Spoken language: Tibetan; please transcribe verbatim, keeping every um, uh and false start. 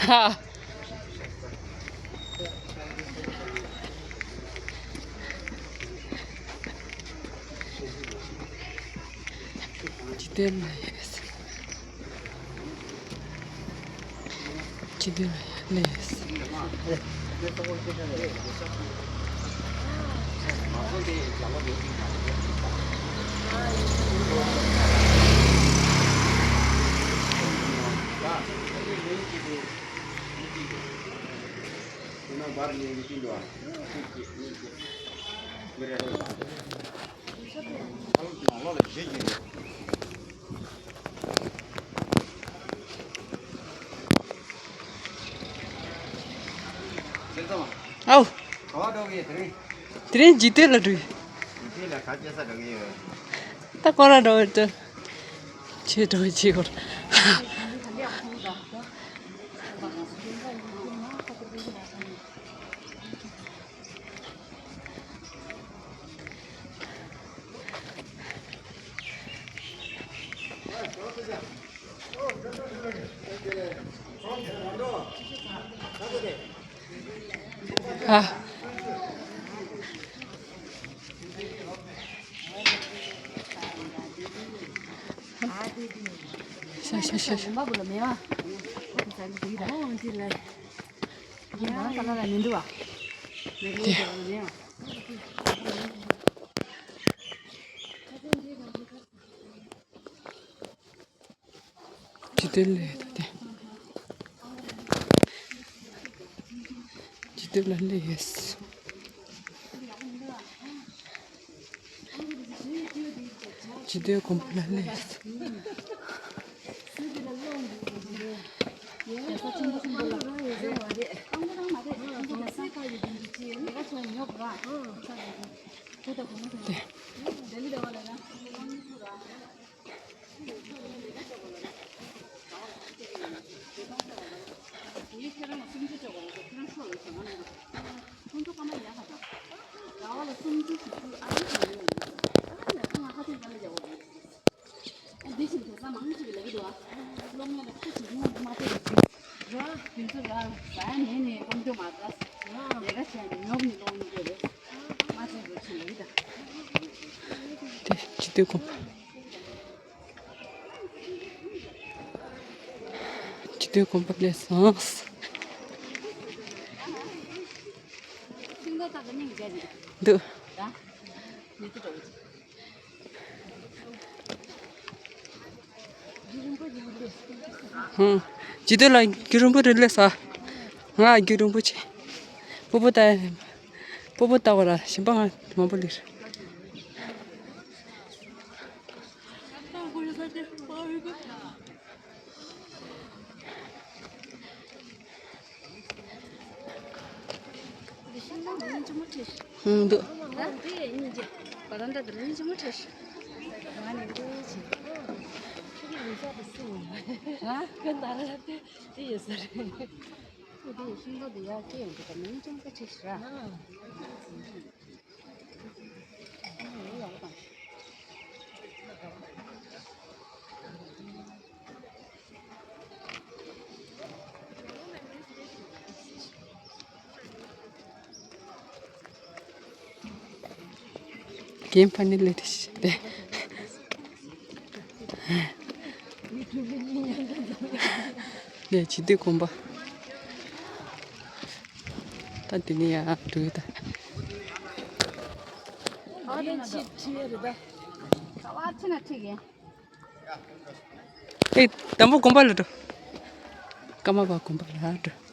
ཧ། ཇི་ལྟར་ལས། ཇི་ལྟར་ལས། ཨའོ། དེ་རིང་འཇིག་རྟེན་ལ་འགྲོ་ཡི། ད་ཁོ་རང་འགྲོ་འདྲ། ཆེ་འགྲོ་ཆེ་ཁོ། ཨ། ཤ་ཤ་ཤ་ཤ། ཇི་ལྟར་ལས་ད་དེ། ཇི་ལྟར་ལ་ལས་ཡོད། ཇི་ལྟར་དགོན་པ་ལ་ལས་ཡོད། དེ། དེ་ཇི་ལྟར་དགོན་པ། ཇི་ལྟར་དགོན་པ་སླེབས་སོང་། འདུག་ཧུང་། ཇི་ལྟར་ལ་རྒྱུན་རིང་པོ་རེད་སླེབས་སོང་། ང་རྒྱུན་རིང་པོ་ཆེ། སྤོ་བོ་ལྟ། སྤོ་བོ་ལྟ་བ་ར་གཞན་པ་ང་མང་པོ་སླེབས། ཧུང་འདུག་རྒན་ཕ་ནི་ལེ་དེ་ཤི་དེ། ལས་ཇི་ལྟར་དགོན་པ། ད་དེ་ནས་ཡར་འགྲོ་ཡི་ད། ཨ་ནི་ཆེ་ཆེ་རེད་ད། ཁ་བ་ཆེ་ན་ཁྲིག་ཡིན། ཨེ། དང་པོ་དགོན་པ་ལ་འགྲོ། ཀརྨ་པ་དགོན་པ་ལ་འགྲོ།